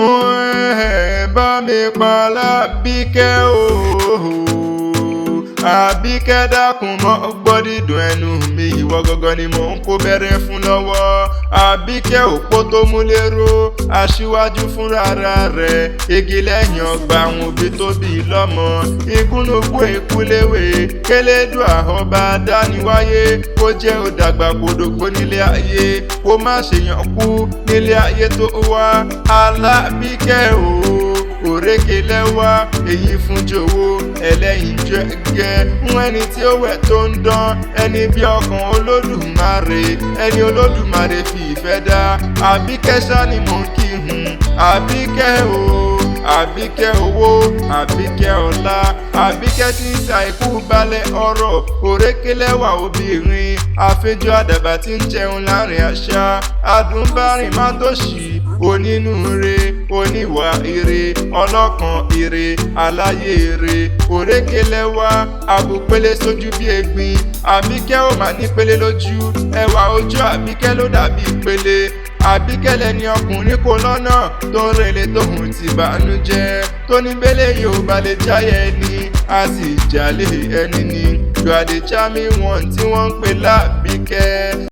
Ẹ bá mi pa Lábíkẹ́ o. Àbíkẹ́, dákun, mọ́ gbọ́ dídùn ẹnu mi. Ìwọ gangan ni mò ń kó bẹ̀rẹ̀ fún lọ́wọ́. Àbíkẹ́, òpó tó mú lérò, aṣíwájú fúnra rẹ̀, igi lẹ́yìn ọgbà àwọn òbí tó bí lọ́mọ, igúnnugún ìkúléwé kélédùà ọba dáníwáyé, kó jẹ́ ó dàgbà kó dògbó nílé ayé, kó má ṣèyàn kú nílé ayé tó wá. Alábíkẹ́ o, òrékelẹ́wà, èyí fún jòwó ẹlẹ́yin jẹ́gẹ́ ń ẹni tí ó wẹ̀ tó ń dán, ẹni bí ọkàn Olódùmarè, ẹni Olódùmarè fi ìfẹ́ dá. Àbíkẹ́ ṣá ni mò ń kí hun. Àbíkẹ́ o, Àbíkẹ́ owó, Àbíkẹ́ ọlá, Àbíkẹ́ tí ń ṣàìkú balẹ̀ ọ̀rọ̀, òrékelẹ́wà obìnrin, àfijọ́ àdàbà tí ń jẹun láàrin àṣà, adùnbárìn má tòṣì, onínúure, oníwà ire, ọlọ́kàn ire, aláyé ire, òrékelẹ́wà, àbùpélé sójú bí egbin. Àbíkẹ́ ò mà nípele lójú, ẹwà ojú Àbíkẹ́ ló dàbí ìpele. Àbíkẹ́ lẹni ọkùnrin kò lọ́nà tó ń relé tóun ti bànújẹ́, tó ní bẹ́lẹ̀ yóò bá lè jáyẹ ẹni, a sì jálè ẹni ni. You are the charming one tí wọ́n ń pè lábíkẹ́.